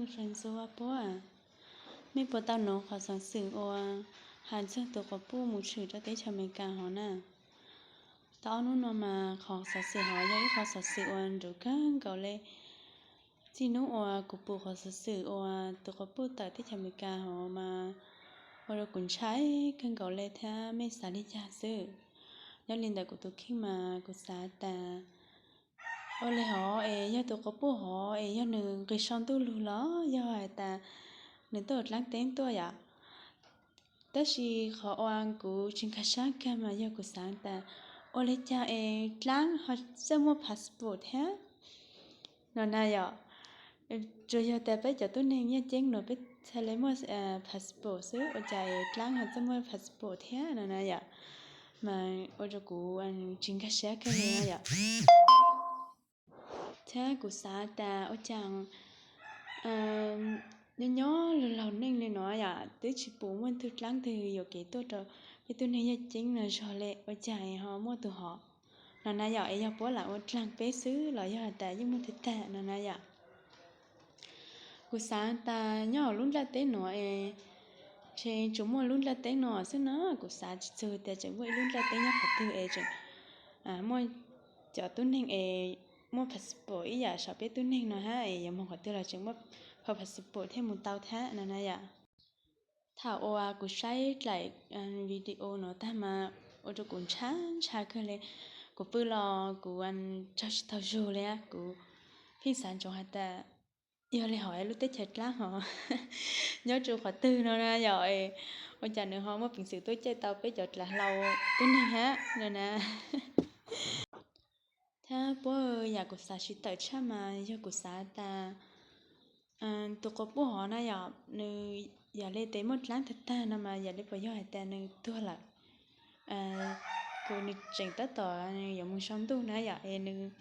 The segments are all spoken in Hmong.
Ntxuav Puab, mej puas tau nov qhov xov xwm uas has txog tus quas puj mus tshwm rau teb chaws Amelikas hov na? Tau ob hnub no mas qhov xov xwm hov yog ib qhov xov xwm uas nrov kawg nkaus le. Txij hnub uas kuv pum qhov xov xwm uas tus quas puj tawm teb chaws Amelikas hov mas ua rau kuv ntshai kawg nkaus le thiab mej xav li cas xwb. Nyob li ntawm kuv tus kheej mas kuv xav tas ua li hov es yog tus quas puj hov es yog nws nqis sau ntuj lug los yog has tas nws tuaj dlaab teb tuaj yom. Tab sis qhov uas kuv tsis nkag siab kag mas yog kuv xav tas ua li cas es dlaab ho txawj muaj passport thiab no na yom. Tsuas yog tas peb cov tub neeg nyiaj ceeb no peb txhaj le muaj passport xwb, ua cas es dlaab ho txawj muaj passport thiab no na yom. Mas ua rau kuv tsis nkag siab kag li yom. Thiab kuv xav tas ua cas nyob nyob laug laug neej li no yom twb tsis pum muaj tug dlaab twg yuam kev tuaj rau peb tub neeg nyiaj ceeb no zog le, ua cas ho muaj tus hov no na yom. Es yog puab lam ua dlaag peb xwb los yog has tas yeej muaj tag tag no na yom. Kuv xav tas nyob hauv lub nplaj teb nuav es tseem tsuas muaj lub nplaj teb no xwb na. Kuv xav tsis txug tias tseem muaj ib lub nplaj teb nyob qhov twg es tseem muaj cov tub neeg es muaj passport ib yam saum peb tub neeg no hab es yuav moog qhov twg los tseem muaj phau passport thiaj mus tau thiab no na yom. Thaum uas kuv saib dlaim video no tag mas ua rau kuv ntshaw ntshaw kawg li. Kuv pw los kuv tsaug tsis taug zug li, kuv pheej xav ntsoov has tas yog li hov lub teb chaws dlaab hov nyob rau qhov twg no na yom. Ua cas nws ho muaj peev xwm tuaj caij tau peb cov dlav hlau tub neeg hab no na. Thiab puab, yam kuv xav tsis tawm tshaj mas yog kuv xav tas tus quas puj hov na yom, nws yam li tes muaj dlaab tag tag no mas yam li puas yog has tas nws tuag lawm, kuas nws tseem tab tom yuav moog sau ntuj na yom, es nws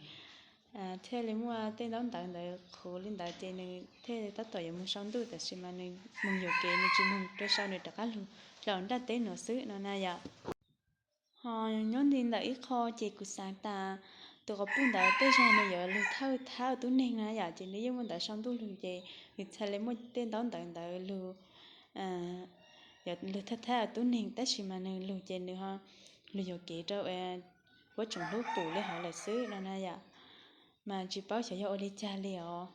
thiaj li muaj tej ntaub ntawv ntawd qhuav li ntawd ces nws thiaj tab tom yuav moog sau ntuj, tab sis mas nws moog yuam kev nws tsis moog rua sau, nws rov qab lug dlhau nplaj teb nuav xwb no na yom. Ho nyob nti ntawm ib qho ces kuv xav tas tus quas puj ntawd tej zag nws yuav lug thawj thab tub neeg na yom, ces nws yeej muaj ntawv sau ntuj lug ces nws txhaj li muaj tej ntaub ntawv ntawd lug, lug thawj thab tub neeg, tab sis mas nws lug ces nws ho lug yuam kev rau puab tsoom hlub pum li hov lawm xwb no na yom. Mas tsis paub xyov yog ua li cas li os.